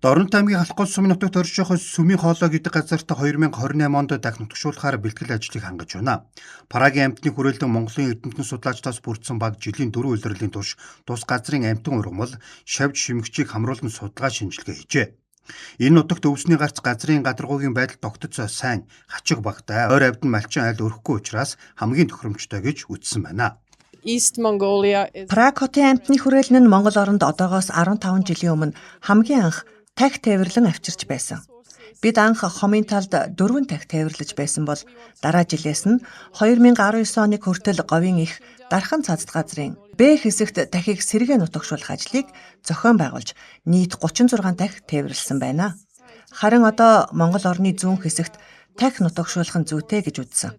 Дорнот аймгийн Халхгол сумын нутагт орших Сүмийн хоолой гэдэг газарт 2028 онд дахь нутагшуулахаар бэлтгэл ажлыг хангаж байна. Прагийн амьтны хүрээлэн Монголын эрдэмтэн судлаачдаас бүрдсэн баг жилийн 4 улирлын турш тус газрын амьтан ургамал, шавж шимэгчийг хамруулан судалгаа шинжилгээ хийжээ. Энэ нутагт өвсний гарц газрын гадаргуугийн байдал тогтоц сайн, хачиг багтай, ойр авд нь малчин айл өрөхгүй учраас хамгийн тохиромжтой гэж үзсэн байна. East Mongolia is Праг хотын амьтны хүрээлэн нь Монгол оронд одоогоос 15 жилийн өмнө хамгийн анх тахь тээвэрлэн авчирч байсан. Бид анх хомын талд 4 тахь тээвэрлэж байсан бол дараа жилээс нь 2019 оныг хүртэл говийн их Дархан цазад газрын Б хэсэгт тахийг сэргээ нутагшуулах ажлыг зохион байгуулж нийт 36 тахь тээвэрлсэн байна. Харин одоо Монгол орны зүүн хэсэгт тахь нутагшуулах нь зүйтэй гэж үзсэн.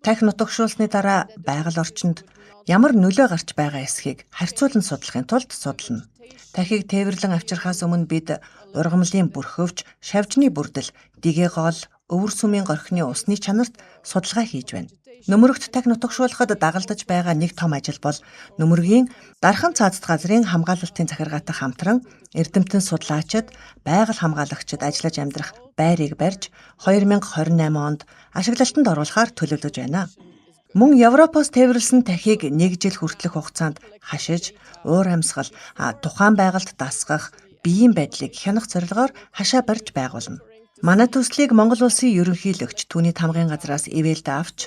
Тахь нутагшуулсны дараа байгаль орчинд ямар нөлөө гарч байгаа эсхийг харьцуулан судлахын тулд судална. Тахийг тээвэрлэн авчирхаас өмнө бид ургамлын бүрхөвч, шавжны бүрдэл, дэгээ гол, өвөр сүмийн горхины усны чанарт судалгаа хийж байна. Нөмөрөгт тахь нутагшуулахад дагалдаж байгаа нэг том ажил бол Нөмөргийн Дархан цаазат газрын хамгаалалтын захиргаатай хамтран эрдэмтэн судлаачид, байгаль хамгаалагчид ажиллаж амьдрах байрыг барьж 2028 онд ашиглалтанд оруулахаар төлөвлөж байна. Мөн Европоос тээвэрлсэн тахийг нэг жил хүртэлх хугацаанд хашиж, уур амьсгал, тухайн байгальд дасгах, биеийн байдлыг хянах зорилгоор хашаа барьж байгуулна. Манай төслийг Монгол улсын ерөнхийлөгч түүний тамгын газраас ивээлд авч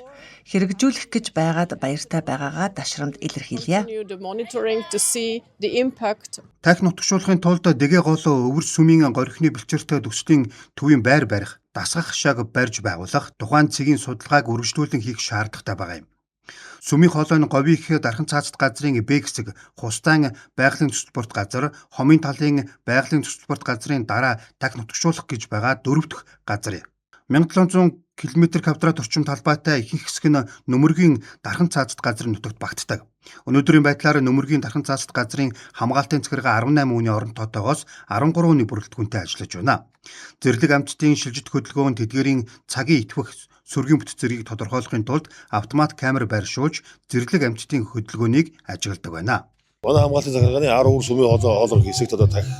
хэрэгжүүлэх гэж байгаад баяртай байгаагаа дашрамд илэрхийлье. Continue the monitoring to see the impact. Тахь нутагшуулахын тулд дэгээ голоо өвөр сүмийн горхины бэлчээртэй төслийн төвийн байр барих, дасгах хашааг барьж байгуулах, тухайн цэгийн судалгааг үргэлжлүүлэн хийх шаардлагатай байгаа юм. Сүмийн хоолой нь говийн их Дархан цаазат газрын Б хэсэг, Хустаан байгалийн төсөлбөрт газар, хомын талын байгалийн төсөлбөрт газрын дараа тахь нутагшуулах гэж байгаа дөрөв дэх газар юм. 1700 км квадрат орчим талбайтай ихэнх хэсэг нь Нөмөргийн Дархан цаазат газрын нутагт багтдаг. Өнөөдрийн байдлаар Нөмөргийн Дархан цаазат газрын хамгаалтын захиргаа 18 хүний орон тоотойгоос 13 хүний бүрэлдэхүүнтэй ажиллаж байна. Зэрлэг амьтдын шилжилт хөдөлгөөн, тэдгээрийн цагийн идэвхэх сөргийн бүтэц зэргийг тодорхойлохын тулд автомат камер байршуулж зэрлэг амьтдын хөдөлгөөнийг ажигладаг байна. Манай хамгаалтын захиргааны 10 өвөр сүмийн хоолой хэсэгт одоо тахь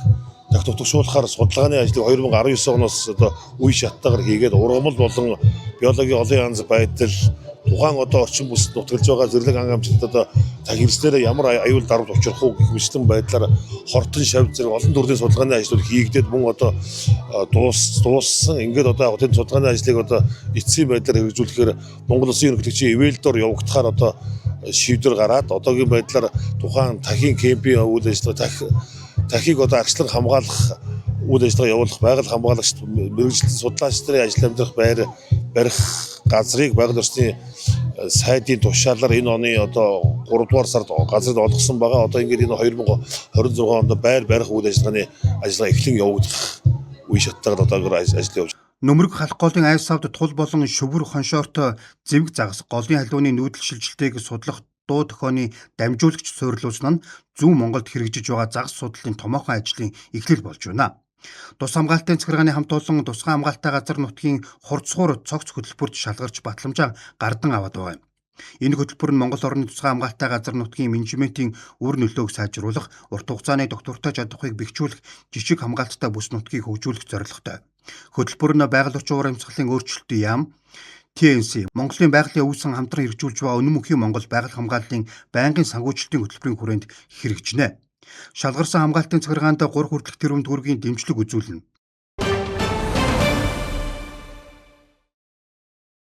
нутагшуулахаар судалгааны ажлыг 2019 оноос одоо үе шаттайгаар хийгээд ургамал болон биологийн олон янз байдал, тухайн одоо орчин бүсэд нутаглаж байгаа зэрлэг ан амьтдад одоо тахь ирснээрээ ямар аюул дарамт учрах уу гэх мэтийн байдлаар хортон шавь зэрэг олон төрлийн судалгааны ажлууд хийгдээд мөн одоо дууссан. Ингээд одоо яг энэ судалгааны ажлыг одоо эцсийн байдлаар хэрэгжүүлэхээр Монгол Улсын ерөнхийлөгчийн ивээл дор явагдахаар одоо шийдвэр гараад одоогийн байдлаар тухайн тахийн кемпийн үйл ажиллагаа, тахийг одоо арчлан хамгаалах үйл ажиллагаа явуулах, байгаль хамгаалагчид, мэргэжилтэн судлаач нарын ажил амьдрах байр барих газрыг байгаль орчны сайдын тушаалаар энэ оны одоо 3 дугаар сард газрыг олгосон байгаа. Одоо ингээд энэ 2026 онд байр барих үйл ажиллагаа эхлэн явагдах үе шаттайгаар одоогоор ажил явж Нөмөрг Халхголын айс савд тул болон шүвэр хоншоортой зэвэг загас голын халиуны нүүдэл шилжилтийг судлах дуу дохионы дамжуулагч суурилуулсан нь зүүн Монголд хэрэгжиж байгаа загас судлалын томоохон ажлын эхлэл болж байна. Тус хамгаалтын захиргааны хамт олон тусгай хамгаалалттай газар нутгийн хурцхуур цогц хөтөлбөрт шалгарч батламжаа гардан аваад байгаа юм. Энэ хөтөлбөр нь Монгол орны тусгай хамгаалалттай газар нутгийн менежментийн үр нөлөөг сайжруулах, урт хугацааны тогтвортой чадварыг бэхжүүлэх, жижиг хамгаалттай бүс нутгийг хөгжүүлэх зорилготой. Хөтөлбөр нь байгаль орчин уур амьсгалын өөрчлөлтийн яам, TNC, Монголын байгалийн өвсөн сан хамтран хэрэгжүүлж байгаа Үнэн мөнхийн Монгол байгаль хамгааллын байнгын санхүүжилтийн хөтөлбөрийн хүрээнд хэрэгжинэ. Шалгарсан хамгаалтын захиргаанд 3 хүртэлх тэрбум төгрөгийн дэмжлэг үзүүлнэ.